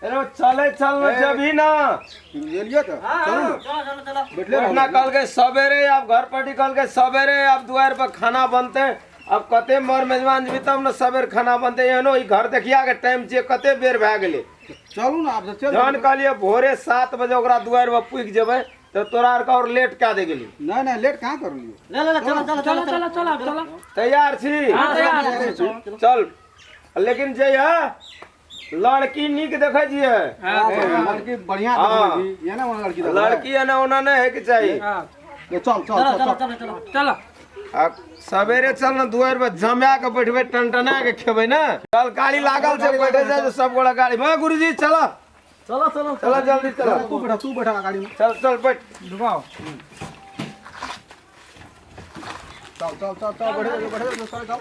अरे चले चल न जबी ना। बुझलियै तऽ चलू ने। चलो चलो चलो। बैठले रहू। पटना कहलकै सवेरे आब घर पटी कहलकै सवेरे आब दुआरि पर खाना बनतै। अब कते मर मेजबान जेबी तब ने सवेर खाना बनतै। एहनो ई घर देखिया के टाइम छियै, कते बेर भए गेलै। चलू ने आब चल। जहन कहलियै भोरे 7 बजे ओकरा दुआरि पर पुगि जेबै तऽ तोरा आरके और लेट कए दे गेली। नहि नहि, लेट कहाँ करलियै। ले ले ले, चलो चलो चलो चलो चलो आब चलो। तैयार छी? हाँ, तैयार छी। चल, लेकिन जे है लड़की नीक देखै छियै। लड़की बढ़िया हाँ। देखबै छी, ये ना ओना लड़की देखबै। लड़की एना ओना नहि होइके चाही। हाँ। ले, चल चल चल चलो चल। चलो चलो चलो। आ सवेरे चल ने दुआरि पर जमा के बैठबै, टनटना के खेबै ने। चल गाड़ी लागल छै, बैठे छै सब गोरा गाड़ी में। गुरुजी चलो चलो चलो चलो जल्दी चलो। तू बैठा, तू बैठा गाड़ी में। चल चल बैठ। डुबाओ। चल चल चल चल, बैठे बैठे चल चल।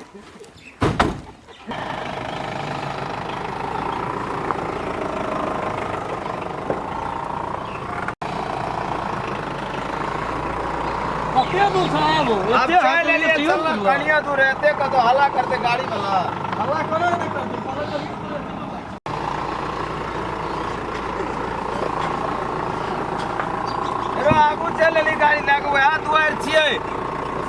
कते दूर छै आब? अब एते चाय ले लिए चल ना, कनिया दूर एते कतो हल्ला करते गाड़ी वाला। हल्ला कोना नहि करतै, पहिले कनि। एरो आगू चल लेली गाड़ी लए के, वएह दुआरि छियै।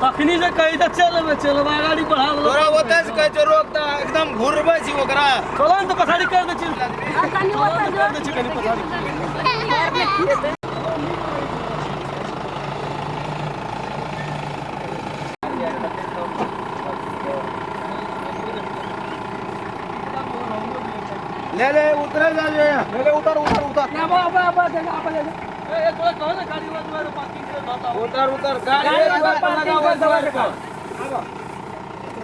तखनी से कही तऽ चल एबै, चल एबै, गाड़ी बढ़ा देलक। तोरा ओतय से कहै छौ रोक तऽ एकदम घुरबै छी ओकरा। चलो ने तऽ पछाड़ी कर दै छी। चलो ने कर दै छी कनि पछाड़ी। ले ले उतरे जा जो यहाँ। ले ले, उतर उतर उतर। ना आबो आबो आबो देखो आबो देखो। ए ए, तोरा कहो ने गाड़ी वाला दुआरे पार्किंग के रहता। उतर उतर गाड़ी दुआर पर लगा हुआ दुआर पर।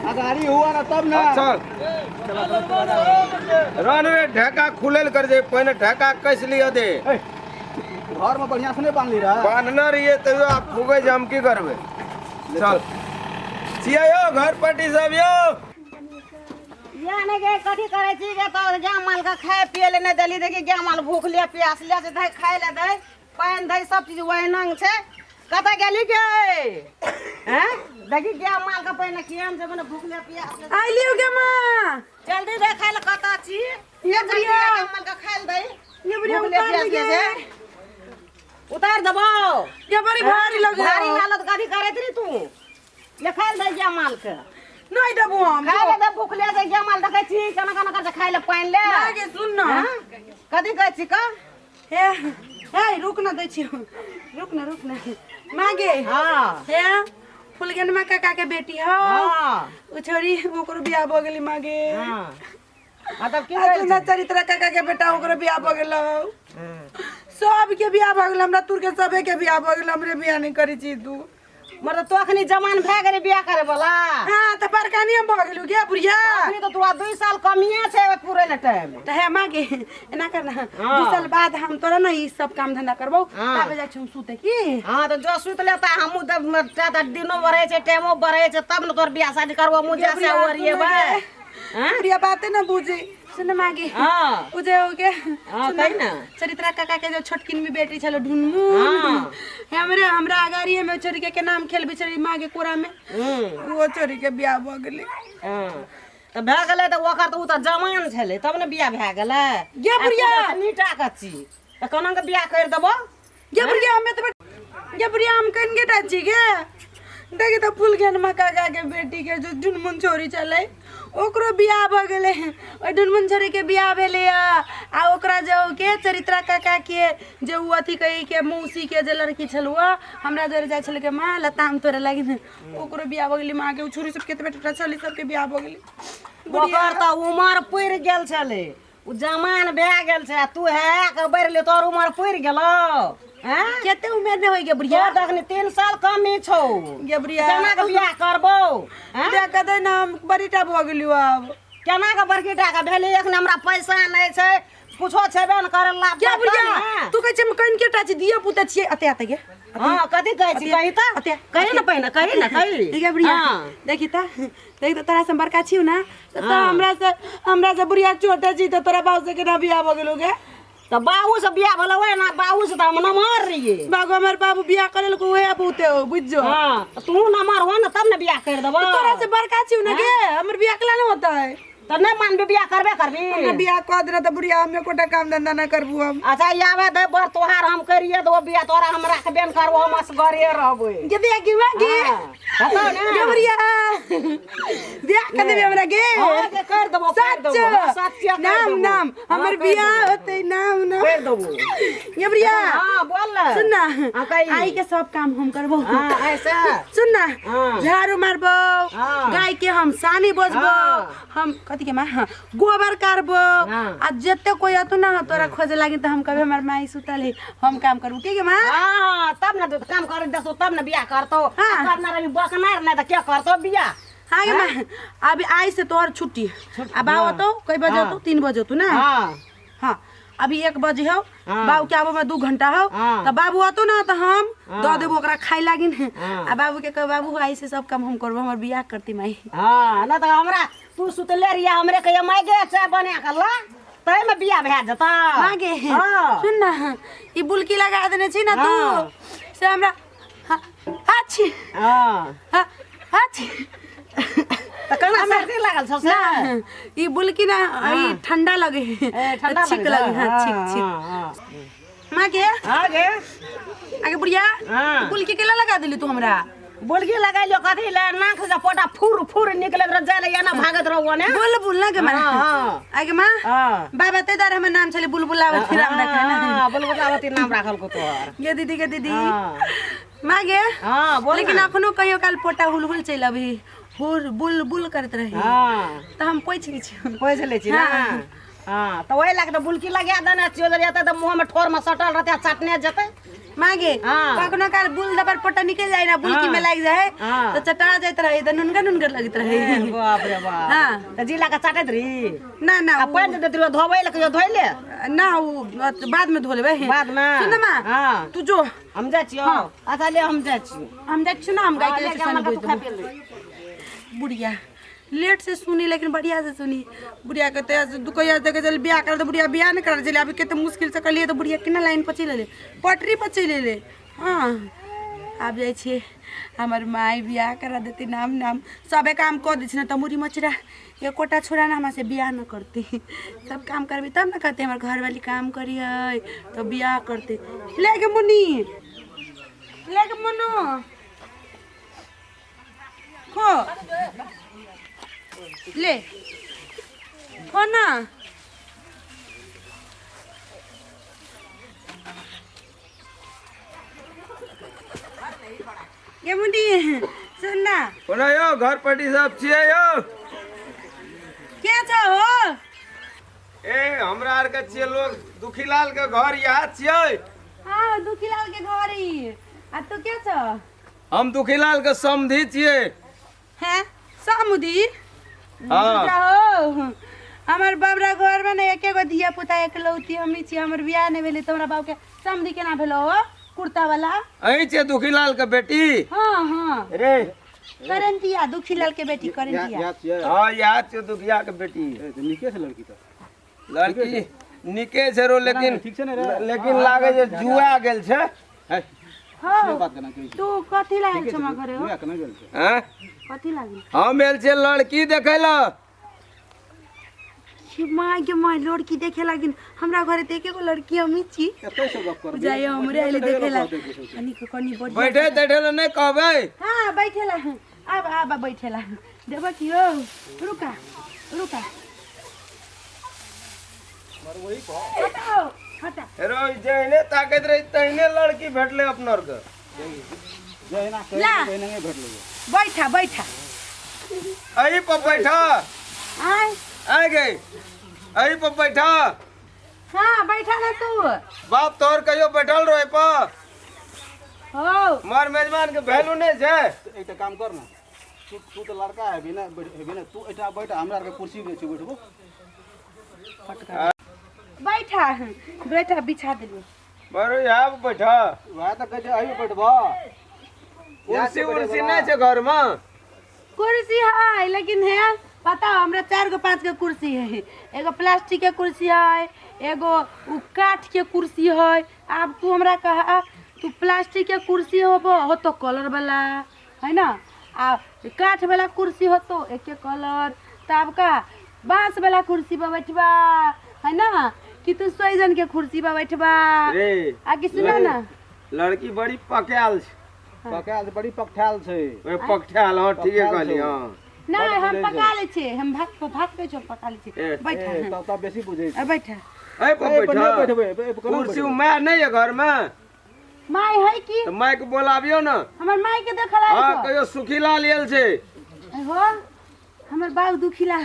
आ गाड़ी हुआ ना तब ना। चल रन रे, ढेका खुलल कर जे पहिने ढेका कस लिअ दे। घर में बढ़िया से नहीं बांध ली रहा। बान्हने रहिए तैयो आप फूगे जे हम की करबै। चल छियै यौ घर पटी सब यौ। या नहि गे, कथी करै छी गे? तो गाय माल के खाय पिए ले नहि देली। देखी गाय माल भूख ले प्यास ले छै, दे खाय ले दे पानि दे, सब चीज ओहिना छै। कतऽ गेली गे? हैं देखी गाय माल के पहिने केहन छै, मने भूख ले प्यास ले। आइलियो गे माँ। जल्दी दे खाय ले। कतऽ छी? ये बुढ़िया। गाय माल के खाय ले दे। ये बुढ़िया। भूख ले उतार प्यास दे ले गे। छै, उतार देबौ। ये बड़ी भारी लग भारी लागल। कथी करैत रही तू? ले खाय ले दे गाय माल के। नहीं देबो हम। खाय ले दे, भूख ले छै गाय माल। देखै छी केना केना कर छै, खाय ले पानि ले। माँ गे सुन ना। हाँ? कथी कहै छी का? हे हे, रुक ना, दै छी, रुक ना रुक ना माँ गे। हाँ। हे फुलगनमा काका के बेटी हो। हाँ। उ छोरी ओकरो बियाह भ गेली माँ गे। हाँ हाँ, तब की आ कहै सुन, छी? चरित्रा काका के बेटा ओकरो बियाह भ गेल। सबके बियाह भ गेल, हमरा तुर के सबे के बियाह भ गेल, हमरे बियाह नहीं करै छी तू। मतलब तू अखनी जवान भए गेली बियाह करे वाला? हाँ तऽ बड़का नहीं हम भऽ गेलू गे बुढ़िया। अखनी तो तोरा 2 साल कमिए छै पूरे ले टाइम। तऽ हे माँ गे, एना कर ना, 2 साल बाद हम तोरा ना ई सब काम धंधा करबौ। ताबे जाइ छी हम सुते की। हाँ तऽ जो सुति लेता, हमहूँ तब दिनो बढ़े छै टाइमो बढ़े छै, तब ने तोर बियाह शादी करबो। मुँह गे जा से बुढ़िया, ओरिएबै। सुन गे। बुढ़िया बाते ना बुझे। सुन माँ गे। हाँ। उ जे हो गे। हाँ, सुन। कही ना। चरित्रा काका के जो छोटकिन में बेटी छलो ढुनमुन। हाँ। हमरे हमरा अगाड़िए में छोरी के नाम खेल बिचरी माँ के कोरा में। वो छोरी के बियाह भ गेलै। हाँ। तऽ भए गेलै तऽ ओकर तऽ ओ तऽ जवान छलै तब ने बियाह भए गेलै। गे बुढ़िया। आ तू तऽ नीटा के छी तऽ केना के बियाह करि देबो? गे बुढ़िया, हमे तऽ गे बुढ़िया हम कन गेटा छी गे। देखी तऽ फुलगनमा काका के बेटी के जो ढुनमुन छोरी छलै ओकरो बियाह भऽ गेलै। ओहि ढुनमुन छोरी के बियाह भेलै आ ओकरा जे के चरित्रा काका के जे उ अथी कही के मौसी के जे लड़की छलौ हमरा जरे जाइ छलै के माँ लताम तोड़े लागी, ओकरो बियाह भऽ गेलै माँ के। उ छोरी सब केतबे टटा छलै, सबके बियाह भऽ गेलै। ओकर तऽ उमर पुरि गेल छलै, उ जमान भए गेल छै आ तू है के बढ़ि तोर उमर पुरि गेलौ। हैं कते उमेर नहि होइ गे बुढ़िया? तोर तखनी 3 साल कमी छौ। गे बुढ़िया। केना के बियाह करबौ? हैं बियाह कऽ दे ने, हम बड़ीटा भऽ गेलियौ आब। केना के बड़की टा के भेली? एखन हमरा पैसा नहि छै, कुछो छेबे ने करे ला। गे बुढ़िया, तू कहै छै हम कनि केटा छी, धियो पुता छियै। अते अते गे। हाँ, कथी कहै छी? कही तऽ। अते। कही ने पहिने, कही ने, कही। गे बुढ़िया। हाँ। देखी तऽ, देखी तऽ, तोरा से हम बड़का छियौ ने तऽ हमरा से बुढ़िया छोटे छी तऽ तोरा बाबू से केना बियाह भऽ गेलौ गे? तऽ बाबू से बियाह भेलौ ना? बाबू से तऽ हम नमहर रहियै। बाबू, हमर बाबू बियाह करे लको उहे बहुते हो, बुझ जो। हाँ, तू नमहर हो ने तब ने बियाह करि देबौ। तोरा से बड़का छियौ ने गे, हमर बियाह केला ने होतै? तऽ नहि मानबी बियाह करबे करबी। हमरा बियाह कऽ देना तऽ बुढ़िया हम एकोटा काम धंधा नहि करबू हम। अच्छा आबे दे बर तोहार हम करिए देबो बियाह तोरा हम राखबे ने करबो हम असगरे रहबै। गे दे गे माँ गे। हाँ, बताउ ने। गे बुढ़िया बियाह कर देबे हमरा गे। हाँ, गे कर देबो कर सच देबो। हाँ, सच्चे कर नाम देबो। नाम हाँ, हमर कर बियाह देबो। होतै नाम नाम कर देबो। गे बुढ़िया हाँ बोल ना। सुन ना हाँ, कही। आई के सब काम हम करबो। हाँ ऐसा। सुन ना हाँ। झाड़ू मारबो हाँ। गाय के हम सानी बोझबो हाँ। हम कथी के माँ हाँ, गोबर कारबो हाँ। आ जते कोई अतु ना तोरा खोजे लागी त हम कभी हमर माई सुतल है हम काम करबो ठीक है माँ। हाँ हाँ तब ना काम कर देसो तब ना बियाह करतो। हाँ। करना रही बकना नहीं तो क्या करतो बियाह। हाँ गे माँ अभी आई से तोहर छुट्टी अब आओ तो कई बजे हाँ। तो 3 बजे तू ना। हाँ हाँ अभी 1 बजे हो हाँ। बाबू के आबो में 2 घंटा हो हाँ। त बाबू आतो ना त हम हाँ। दऽ देबो ओकरा खाइ लागिन हाँ। आ बाबू के कह बाबू आई से सब काम हम करबो हमर बियाह करती माई। हाँ ना तो हमरा तू सुतले रहिया हमरे कहिया माय गे चाय बना के ला तै में बियाह भए जता। माँ गे हाँ। सुन ना ई बुलकी लगा देने छी ना हाँ। तू से हमरा हाँ हाँ छी हाँ हाँ हाँ छी त केना सर्दी लागल छौ से? ना ई बुलकी ना ई ठंडा लगे ए, ठंडा छींक लगे हाँ छींक छींक हाँ, हाँ। माँ के हाँ गे आगे बुढ़िया हाँ। बुलकी केला लगा देली तू हमरा। बुलकी लगाइलियो कथी ले नाक से पोटा फुर फुर निकलैत रह जाय ले एना भागत रहो ने। बुलबुल ना गे माँ। हाँ, हाँ। आगे माँ हाँ। बाबा ते द्वारा हमर नाम छले बुलबुलावती राम रखले ना। हाँ, बुलबुलावती नाम राखल को तोहर। गे दीदी गे दीदी हाँ। माँ गे हाँ बोल लेकिन ना। अखनो कहियो काल पोटा हुल हुल चलि अभी हुर बुल बुल करैत रही हाँ तऽ हम पोछि लै छी। पोछि लै छी ना। हाँ। हाँ तऽ ओहि लए कऽ तऽ बुलकी लगा देने छियो जब एतै तऽ मुँहमे ठोरमे सटल रहतै आ चटने जेतै। माँ गे हाँ। कखनो काल बुल दबर पोटा निकलि जाय ना बुलकी हाँ। में लागि जाय हाँ। तऽ चटा जाइत रही तऽ नुनगर नुनगर लगैत रही। बाप रे बाप। हाँ। तऽ जिला के चाटैत रही ना ना आ पानि दैत रही धोबै लए कहियो धोइ ले ना उ बाद में धो लेबै। बाद में? सुन माँ हाँ। तू जो हम जाइ छियौ। अच्छा ले हम जाइ छियौ। हम जाइ छियौ ना हम गाय हाँ, के ले सानी जा, बोझ तू खा देबो। पी ले। बुढ़िया लेट से सुनी लेकिन बढ़िया से सुनी। बुढ़िया कहते दुकैया देखे चल बियाह कर तो बुढ़िया बियाह नहीं कर चले अभी कते मुश्किल से कलिए तो बुढ़िया केना लाइन पर चलि एलै पटरी पर चलि एलै। हाँ आब जाइ छियै हमर माय बियाह करा देती नाम नाम सबे काम कऽ दै छै ने तमूरी मचरा एकोटा छोड़ा ना हमरा से बियाह न करती सब काम करबी तब ना कहते हमर घरवाली काम करियै तो बियाह करते। ले गे मुन्नी ले गे मुन्नू खो ले खो ना। गे मुन्नी सुन ना कोना यौ घर पटी सब छियै यौ। के छ हो? ए हमरा आर के छियै लोग दुखीलाल के घर यहाँ छियै। हाँ दुखीलाल के घर ही आ तू के छ? हम दुखीलाल के समधी छियै। हैं समधी? हाँ। हो हमर बाबरा घर में ने एके गो धिया पुता एकलौती हमही छियै हमर बियाह नहि भेलै तऽ हमरा बाप के समधी केना भेलो हो कुर्ता वाला? अहीं छियै दुखीलाल के बेटी? हाँ हाँ रे करंतिया दुखीलाल के बेटी करंतिया। हाँ यहाँ छियै दुखिया के बेटी। नीके छै लड़की तऽ। लड़की नीके छै रो लेकिन ठीक छै ने रे? लेकिन लागे जे जुआ गेल छै। हाँ बात केना कहै छी? तू कथी लागल छौ हमरा घरे हो? जुआ केना गेल छै? हैं? कथी लागल? हम एल छियै लड़की देखै लए। माय के माय लड़की देखे लागिन हमरा घरे तऽ एके गो लड़की हमही छी। एतै से गप करबै। जाइए हमरे आइले देखे ला कनी कनी बढ़िया बैठे तैठे लए नहि कहबै। हाँ बैठेला आब आब बैठेला देबो की हो रुका रुका हटाओ हटा। हेरो जहने ताकैत रही तहने लड़की भेटलै अपना आरके। जहिना कहै ला। तहिना भेटलै। बैठा बैठा अही पर बैठा। आय आय गई अही पर बैठा। हाँ बैठा ना तू बाप तोहर कहियो बैठल रहे पर हो मर मेजबान के वैल्यू नहीं छै। एकटा काम कर ना तू तू तऽ लड़का हेबी ना हेबी ना तू एहिठाम बैठ हमरा आरके कुर्सी दै छियौ बैठबो। बैठा बैठा बिछा देलियो बरो यहाँ पर बैठा। वएह तऽ कहै छै अही बैठबो। कुर्सी उर्सी नहीं छै घर में? कुर्सी है लेकिन है पता हमरा 4 गो 5 गो कुर्सी है। एगो प्लास्टिक के कुर्सी है एगो उ काठ के कुर्सी है। आब तू हमरा कहा तू प्लास्टिक के कुर्सी होबो हो तो कलर वाला है ना आ काठ वाला कुर्सी हो तो एके कलर। तब का बांस वाला कुर्सी पर बैठबा है ना कि तू सोइजन के कुर्सी पर बैठबा रे आ कि सुनो ना लड़की बड़ी पकायल छै पकायल छै, बड़ी पकठायल छै ओए पकठायल हँ ठीके पकठायल कहली छौ। हँ नहीं हम पका ले छियै हम भात भात कहै छियै हम पका ले ए, छियै बैठ ए, तब तब बेसी बुझै छै आ बैठ एहि पर ए, पर नहि बैठ बैठबै ए, पर कोना कुर्सी बैठबै? माय नहि यऽ घरमे माय है की तऽ मायके बोलाबियौ ने हमर माय के देखल आयल हँ छौ कहियो सुखीलाल आयल छै हो हमर बाप दुखीलाल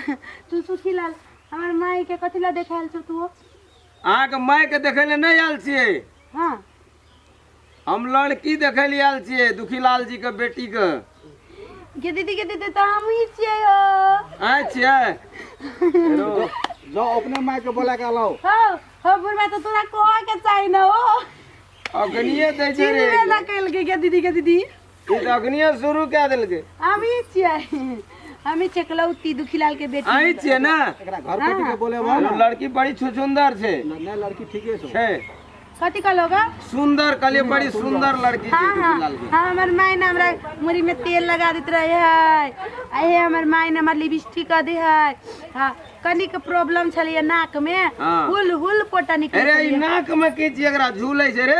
तू सुखीलाल हमर माय के कथी ला देखायल छौ तू अहाँके मायके देखै लए नहि आयल छियै हाँ हम लड़की देखै लए आयल छियै दुखीलाल जी के बेटी के गे दीदी के दीदी तऽ हमही छियै हो आय छियै हेलो जाओ अपने माय के बोला के लाओ हो हो बुढ़बा तऽ तोरा कहऽ के चाही न हो अग्निये दै छै रे चिन्हबे न केलकै गे दीदी के दीदी ई तऽ अग्निये शुरू कए देलकै हमही छियै हमही चकलौती दुखीलाल के बेटी अहीं छियै ने एकरा घर पेटी के बोलेबो ना लड़की बड़ी छुछुंदर छै नहीं लड़की ठीके छौ छै कथी कहलो गा सुंदर कहलियै बड़ी सुंदर लड़की छै हाँ हाँ दुखीलाल के हाँ हमर माय ने हमरा मुड़ी में तेल लगा दैत रहे है आहे हमर माय ने हमर लिपस्टिक कर दे है हाँ कनिक प्रॉब्लम छलैया नाक में हाँ। हुल हुल पोटा निकलै अरे ई छलैया। नाक में की छियै एकरा झूलै छै रे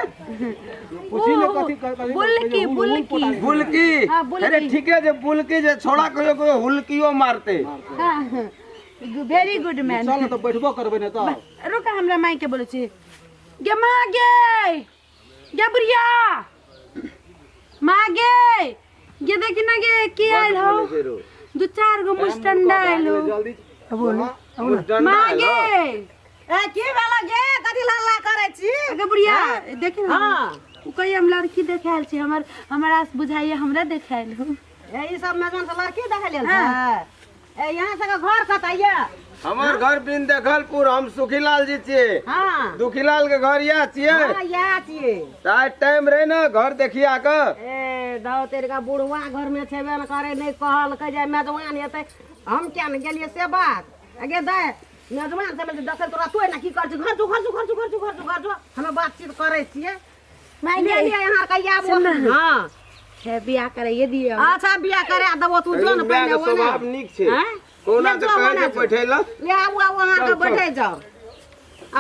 पूछी ने कथी कथी बुलकी बुलकी बुलकी हाँ, बुलकी। अरे ठीके छै बुलकी जे छोड़ा कहियो कहियो हुलकियो मारते हाँ वेरी गुड मैन चल तो बैठबो करबै ने तऽ रुक हमरा माय के बोलै छी गे माँ गे गे बुढ़िया माँ गे गे देखी ना गे की आयल हो बोलै छै रो। दू चार गो मुस्टंडा आयल हो जल्दी मुस्टंडा माँ आयल हो। गे ए की भेलो गे कथी लल्ला करै छी गे बुढ़िया देखी ना हाँ उ कहिए हम लड़की देखायल छी हमर हमरा बुझाइए हमरा देखायल हो ए ई सब मेजबान से लड़की देखै लेल छै ए यहाँ से घर कतऽ ये हमर घर बिन देखलपुर हम सुखीलाल जी छियै हाँ दुखीलाल के घर इएह छियै हाँ इएह छियै तऽ आइ टाइम रहे ने घर देखिया के ए दाउ तेरका बुढ़वा घर में छेबे न करे नहीं कहलकै जे मेजबान एतै हम किया ने गेलियै से बात अगे दाइ मेजबान सब देखै तोरा तू एना की कर छी घर जो घर जो घर जो घर जो घर जो घर जो हमे बातचीत करै छियै माय ले गे लिअ यहाँ के आबू हाँ हे बियाह कराइए दिअ अच्छा बियाह करे देबो तू जो ने माय पहिने के ओने स्वभाव नीक छै आँय? कोना ले के जो कहै ओने छै जो। बैठै लए ले आबू आबू अहाँ के चल, चल। बैठे जाओ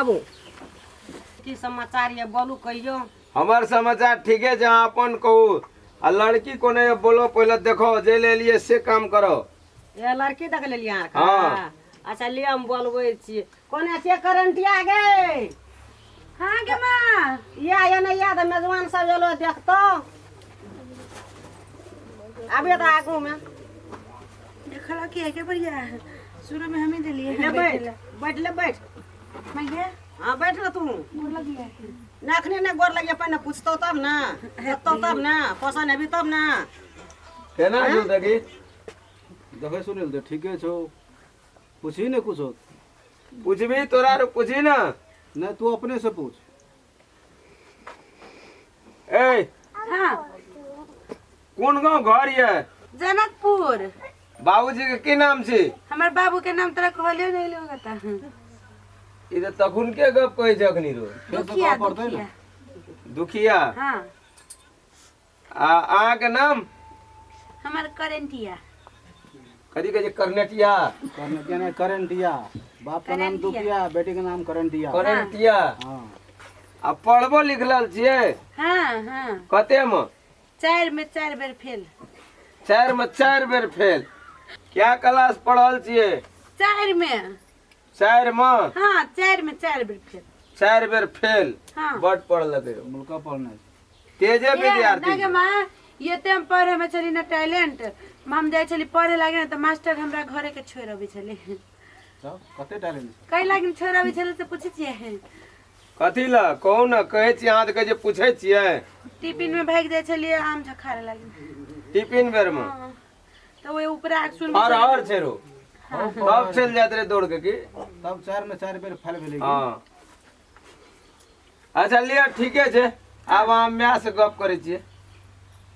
आबू की समाचार ये बोलू कहियो हमर समाचार ठीके छै अहाँ अपन कहू आ लड़की कोने ये बोलो पहिले देखो जे ले लिए से काम करो ये लड़की देख लेलियै अहाँ के हाँ। अच्छा लिअ हम बोलबै छी कोने छियै करंटिया गे हाँ गे माँ या या नहि या तऽ मेजबान सब एलो देखतो आबियो तऽ आगूमे देखला की है के बढ़िया है शुरू में हम ही दिलिए ले बैठ बैठ ले बैठ मैं गे हाँ बैठ ले तू गोर लगी है ना अखने नहि गोर लगिए पहिने पूछतो तब ने देखतो तब ने पसन्द हेबी तब ने केना छौ देखी देखै सुनै तऽ ठीके छौ पूछही ने कुछो पूछबी तोरा आर पूछी ना नहीं तू अपने से पूछ ए हाँ कोन गांव घर ये जनकपुर बाबूजी के की नाम छी हमर बाबू के नाम तोरा कहलियो नहीं लोग ता ई तऽ तखुन के गप कहै छै अखनी रो दुखिया दुखिया दुखिया हाँ आ अहाँके नाम हमर करेंटिया कथी कहै छै करनेटिया करनेटिया नहीं करेंटिया बाप का नाम दुखिया बेटी का नाम करेंटिया करेंटिया हाँ आ पढ़बो लिखल छियै हाँ हाँ कते मे चार में चार बेर फेल चारि मे चारि बेर फेल क्या क्लास पढ़ल छियै चार में चारि मे हाँ चार में चार बेर फेल चारि बेर फेल हाँ। बड पढ़लकै मुल्का पढ़ने तेजे विद्यार्थी ना गे माँ ये ते हम पढ़े में छली ना टैलेंट हम जाइ छली पढ़े लागे ना तऽ मास्टर हमरा घरे के छोड़ि अबै छलै तब कते टैलेंट छै कै लागिन छोड़ि अबै छलै से पूछै छियै कथी लए कहू ने कहै छी अहाँ तऽ कहै छियै पूछै छियै टिफिन में भागि जाइ छलियै आम झखारे लागिन टिफिन बेर मे हाँ। तऽ ओहि उपरा सुन हर हर छै रो तब चलि जाइत रहे दौड़ के की तब चारि में चारि बेर फेल भेलै हँ अच्छा लिअ ठीके छै आब अहाँ माय से गप करै छियै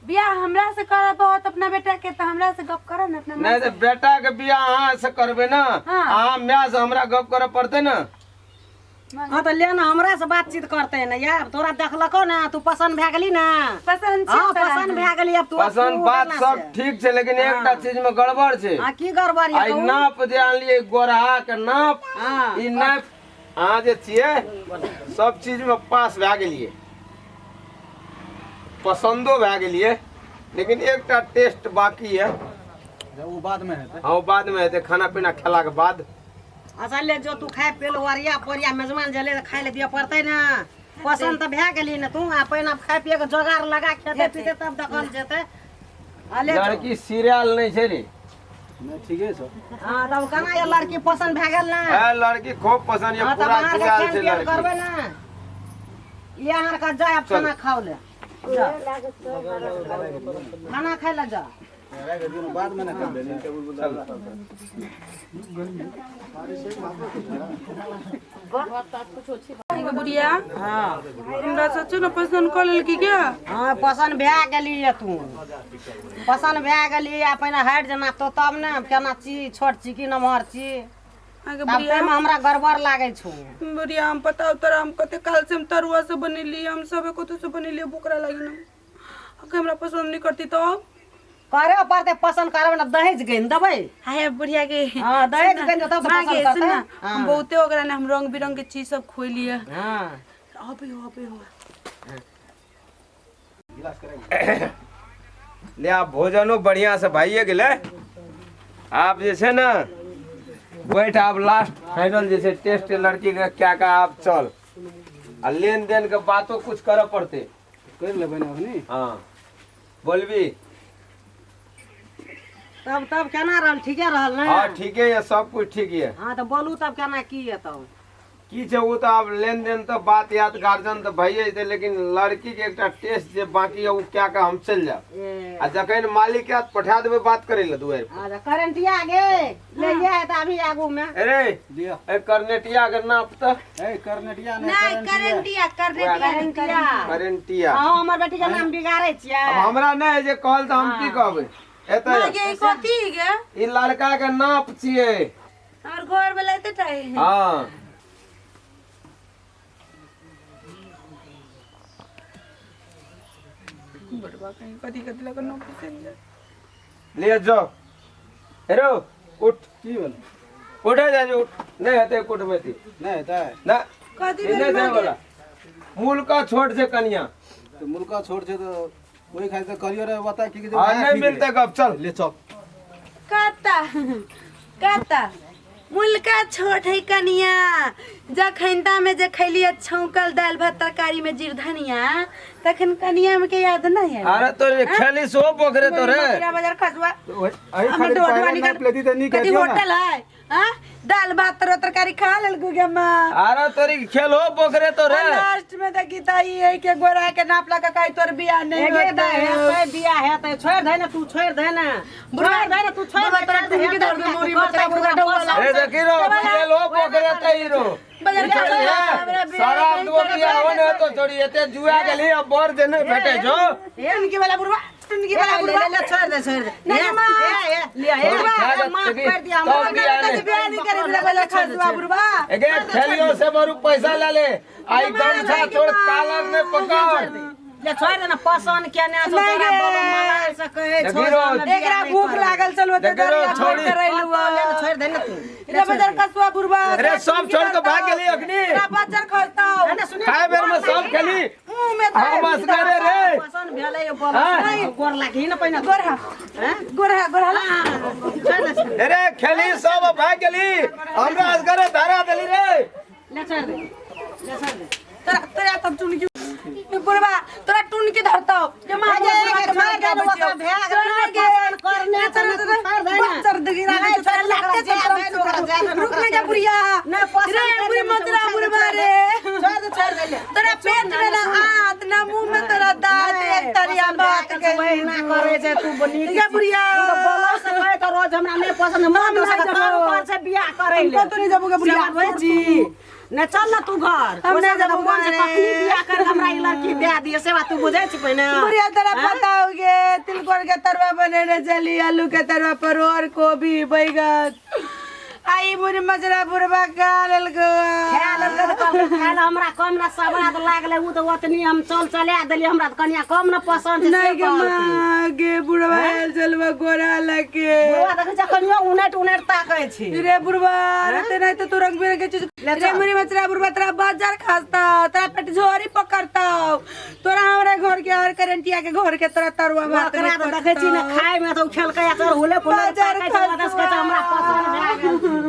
बियाह हमरा से करब बहुत अपना बेटा के तऽ हमरा से गप करब ने अपना माय नहि तऽ बेटा के बियाह अहाँ से करबै ने हाँ। अहाँ माय से हमरा गप करऽ पड़तै ने हाँ तऽ ले ना हमरा से बातचीत करते ना यार तोरा देखलको ना तू पसंद भए गेली ना। पसंद छी हाँ तोरा। पसंद भए गेली अब तू पसंद तू बात केना सब से? ठीक छै लेकिन एकटा चीज में गड़बड़ छै। हाँ की गड़बड़ आई ये कहू? नाप जे आनलियै गोरहा के नाप हाँ। ई नाप अहाँ जे छियै सब चीज में पास भए गेलियै पसंदो भए गेलियै लेकिन एकटा टेस्ट बाकी है। ओ बाद में हेतै। हाँ बाद में हेतै खाना पीना खेला के बाद। अच्छा ले जो तू खाय पी ले ओरिया पोरिया मेजबान जले तऽ खाय ले दिअ पड़तै ना। पसंद तऽ भए गेली ने तू आ पहिने खाय पिए के जोगाड़ लगा खेतै पीतै तब देखल जेतै। आ ले जो। लड़की सीरियल नहीं छै रे। नहीं ठीके छौ। हाँ तब केना ये लड़की पसंद भए गेल ना? है लड़की खूब पसंद ये हाँ तब पूरा अहाँ जुड़ाल खान छै पियन लड़की। करबै ना। ये अहाँ के जाय आब खाना खाओ ले। जा। खाना खाय ले जा। बाद में ना करबै। बुढ़िया हाँ हमरा सचो ने पसंद कऽ लेलकी क्या? हाँ पसंद भए गेली ये तू पसंद भए गेली आ पहिने हटि जेना तो तब ने केना छी छोट छी कि नमहर छी अहाँके तब बुढ़िया ताहिमे हमरा गड़बड़ लागै छौ। बुढ़िया हम पता तोरा हम कते काल से हम तरुआ से बनेली हम सब कतौ से बनेली बोकरा लागी ना अगर हमरा पसंद नहीं करती तो करे पड़तै पसंद करबै ना दहेज गनि देबै। हाय बुढ़िया के हाँ दहेज गनि देतौ तऽ माँ पसंद के करतै। सुन ना हाँ। हम बहुते ओकरा ने हम रंग बिरंग के चीज सब खोलिए। हाँ अबे हो अबे हो। ले आप भोजनो बढ़िया से भाइये गेलै। आप जे छै ने बैठ आब लास्ट फाइनल जे छै टेस्ट लड़की के क्या का आप चल आ लेन देन के बातो कुछ करऽ पड़तै। कर लेबै ने अखनी। हाँ बोलबी तब तब केना रहल? ठीके रहल ने? हाँ ठीके है सब कुछ ठीक है। हाँ तऽ बोलू तब केना की है तब की छै ओ तऽ आब लेन देन तऽ बात याद गार्जियन तऽ भइए जेतै लेकिन लड़की के एकटा टेस्ट जे बाकी है ओ क्या का हम चलि जायब ए आ जखन मालिक आयत पठा देबै बात करै लए दुआरि पर। अच्छा करेंटिया गे ले ये तऽ अभी आगू में। अरे दिअ। ए करनेटिया के नाप तऽ ए करनेटिया नहीं नहीं करेंटिया करेंटिया करेंटिया करेंटिया। अहाँ हमर बेटी के नाम बिगाड़ै छियै। अब हमरा नहि जे कहल तऽ हम की कहबै एतऽ माँ के ई कथी गे? ई लड़का के नाप छियै। हमर घर वाला एते टा है। हाँ बड़वा कहीं कथी कथी लगा नो पसंद ले जाओ हेरो उठ। की भेल? उठे जा जो उठ नहीं हेतै कुटमैती नहीं हेतै ना कथी ई भेल नहि माँ छै के? वाला मुलका छोट छै कनिया। तो मुलका छोट छै तो ओहि खातिर तऽ करियो रे बता की की हाँ नहीं मिलते गप चल ले चल। कता कता मुलका छोट है कनिया जखनता में जे खैलिए छौंकल दालि भात तरकारी में जीर धनिया तखन कनिया में के याद नहीं है। अरे तो ये खेली सो पोखरे तो रे मथुरा बाजार खसुआ अही हमर खाली डोडवा पहिले निकल नाप लेती तऽ नीक कथी हेतियौ ना। होटल है हाँ दाल भात तर तरकारी खा लेल गे माँ। अरे तोरी खेल हो पोखरे तो रे। लास्ट में देखी त ई है के गोरा के नाप लगा के तोर बियाह नहीं एगे होतै। दे हेतै बियाह हेतै छोड़ि दे ने तू छोड़ि दे ने छोड़ि दे ने तू छोड़ि बुढ़वा दे तोरा छोड़ि दे, टुनकी धर दे, हेतै मुड़ी बियाह, में तोरा तोरा डौआ पसंद अरे देखी रो खेल हो पोखरे ते ही रो। बाजार सारा सारा दो बियाह हो ने तो छोड़ी एते जुआ गेली अब बर जे नहीं भेटे छो। टुनकी वाला बुढ़वा टुनकी वाला ले, बुढ़वा ले, ले, छोड़ दे छोड़ दे। नहीं, ले, माँ। ले, ले, ले, छोड़, ले, खा माफ जा, कर दिया तब हमरा। बियाह नहीं। बियाह नहीं करे बिना बाजार खसुआ बुढ़वा। एगे खेलियो से बरू पैसा ले ले आई गमछा छोड़ कालर ने पकड़। ले छोड़ दे ना पसंद केने छौ नहीं तोरा गे। बोलो मलाल से कहै छौ देखी रो, जे हमे बियाह एकरा नहीं भूख करब। लागल चल ओते देखी रो, दरिया छोड़ी। छोड़ करैलु ले ने छोड़ दे ने तू। रे बाजार खसुआ बुढ़वा। अरे सब छोड़ के भाग गेली अखनी। तोरा बाजार खसताओ। ने सुने खाए बेर में सब खेली। मुंह में हम असगरे रे। पसंद भेलै यो बोलो हाँ। गोर लागी ने पहिने गोरहा हैं? गोरहा गोरहा छोड़ दे छोड़ दे। अरे खेली सब भाग गेली हमरा असगरे धरा देली रे। ले छोड़ दे ले छोड़ दे। तोरा तोरा तब टुनकी बुढ़वा तोरा टुनकी धरताओ जे माँ ए, ए, छोड़ दे ने, ओकरा भए गेलै ने, पसंद करने छौ ने, तू छोड़ दे ने। बच्चर दिगी नहीं, छोड़ दे, ओकरा जाए दे ने, ओकरा जाए दे ने, रुक ना जा बुढ़िया। नहीं, पसंद रे करने बुढ़ी छौ, मचरा छोड़ दे, बुढ़वा छोड़ दे। रे। छोड़ दे छोड़ दे ले। तोरा पेट में ना आंत ना मुंह में तोरा दांत एक तरिया बात के ना करे छै तू बनी गे बुढ़िया। तू तो बोलो से कहे तो रोज हमरा नहीं पसंद मन हम तो नहीं सका जबो। तार ऊपर से बियाह करे ले। हम कतौ नहीं जबो गे बुढ़िया। से बात छी ने चल ना तू घर। हम नहीं ओसब जबो मन से घरे। कखनी बियाह कर हमरा ई लड़की दे दिए से बात तू बुझै छी पहिने। बुढ़िया तोरा हाँ? पता हो गे तिलकोर के तरुआ बनेने छली आलू के तरुआ परोड़ कोबी बैगन आई मुरी मजरा बुढ़वा खा लेलको। खा लेलकै तऽ कहलकै खाय लए हमरा कम न सवाद लागलै, उ तऽ ओतनी हम चल चला देलियै, हमरा तऽ कनिया कम न पसन्द छै से नहीं गे कहलकै। माँ गे, बुढ़वा आयल चलवा गोरा लगे। बुढ़वा देखै छै कनियो उनटि उनटि ताकै छै। रे बुढ़वा, रे ते नहीं तो तू रंग बिरंग के चीज ले रे चल। मुरी मचरा बुढ़वा, तोरा बाजार खासता, तोरा पेट झोरी पकड़ता, तोरा हमरा घर के और करंटिया के घर के तोरा तरुआ भात ओकरा तऽ देखै छी ने खाय में तऽ ओ खेलकै आ चल हुले फुले बाजार ताकै छै, ओकरा कहै छै हमरा पसन्द भए गेल।